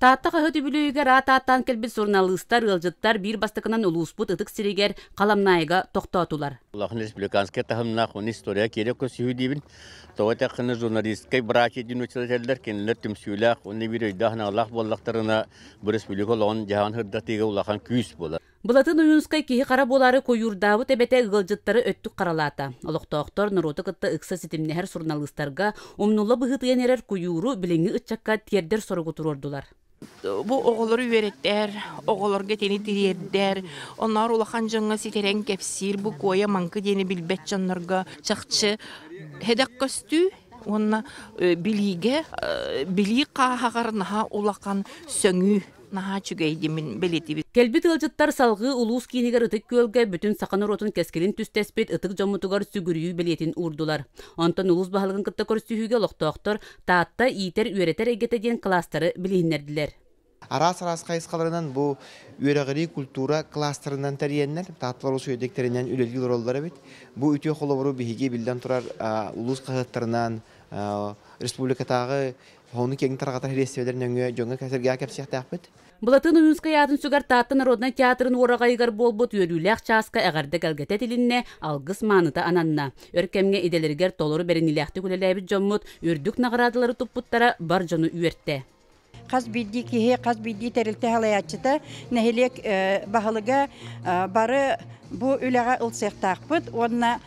Таатта хаһыат үбүлүөйүгэр аат ааттаан кэлбит суруналыыстар, ыалдьыттар биир бастакынан улууспут ытык сиригэр Халамнаайыга тохтоотулар. Улахан республиканскай таһымнаах уонна история киирэ көрсүһүү диибин. Тоҕо этэххинэ журналистскай братья диэн учителлэр кинилэр түмсүүлээх уонна биир өйдөөх-санаалаах буоллахтарына бу республика олоҕун-дьаһаҕын сырдатыыга улахан күүс буолар. Былатын Ойуунскай киһи хара буолаары куйуурдаабыт эбэтэ ыалдьыттары өттүк харалаата. Олохтоохтор норуоту кытта ыкса ситимнэһэр суруналыыстарга умнулла быһыытыйан эрэр куйууру билиҥҥи ыччакка тиэрдэр соругу туруордулар. Бу оҕолору үөрэттэр, оҕолорго итини тириэрдэр, онноор улахан дьоҥҥо ситэрэн кэпсиир бу куойа маҥкы диэни билбэт дьоннорго чахчы сэдэх көстүү уонна билиигэ билии хааһаҕар наһаа улахан сөҥүү наһаа үчүгэй диэммин бэлиэтиибин. Кэлбит ыалдьыттар салҕыы улуус киинигэр Ытык Күөлгэ бүтүн саха норуотун кэскилин түстэспит ытык дьоммутугар сүгүрүйүү бэлиэтин уурдулар. Онтон улуус баһылыгын кытта көрсүһүүгэ олохтоохтор Таатта иитэр-үөрэтэр эйгэтэ диэн кылаастары билиһиннэрдилэр. Араас-араас хайысхаларынан бу үөрэҕирии культура кластерынан тэрийэннэр, Таатталар улуус үөдэктэринэн үлэлии олороллор эбит. Бу үтүө холобуру биһиги биллэн турар улуус хаһыаттарынан, республикатааҕы Ону киэҥ тарҕатар сириэстибэлэр нөҥүө дьоҥҥо сэргэҕэ кэпсиэхтээхпит. Былатын Ойуунскай аатын сүгэр Таатта народнай театрын уораҕайыгар буолбут үөрүүлээх чааска эҕэрдэ кэлгэтэ этилиннэ, алгыс мааныта ананна. Өр кэмҥэ идэлэригэр толору бэриниилээхтик үлэлээбит дьоммут үрдүк наҕараадалары туппуттара бар дьону үөртэ. Хас биирдии киһи, хас биирдии тэрилтэ салайааччыта, нэһилиэк баһылыга бары бу үлэҕэ ылсыахтаахпыт уонна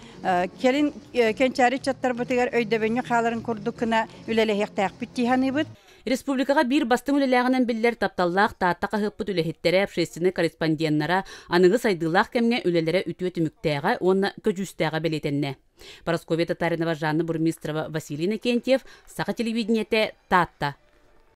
кэлин кэнчээри ыччаттарбытыгар өйдөбүнньүк хааларын курдук гына үлэлэһиэхтээхпит дии саныыбыт. Республикаҕа биир бастыҥ үлэлээҕинэн биллэр тапталлаах Таатта хаһыаппыт үлэһиттэрэ, общественнай корреспонденнара аныгы сайдыылаах кэмҥэ үлэлэрэ үтүө түмүктээҕэ уонна көдьүүстээҕэ бэлиэтэннэ. Парасковья Татаринова, Жанна Бурмистрова, Василий Иннокентьев, Саха телевидениетэ, Таатта.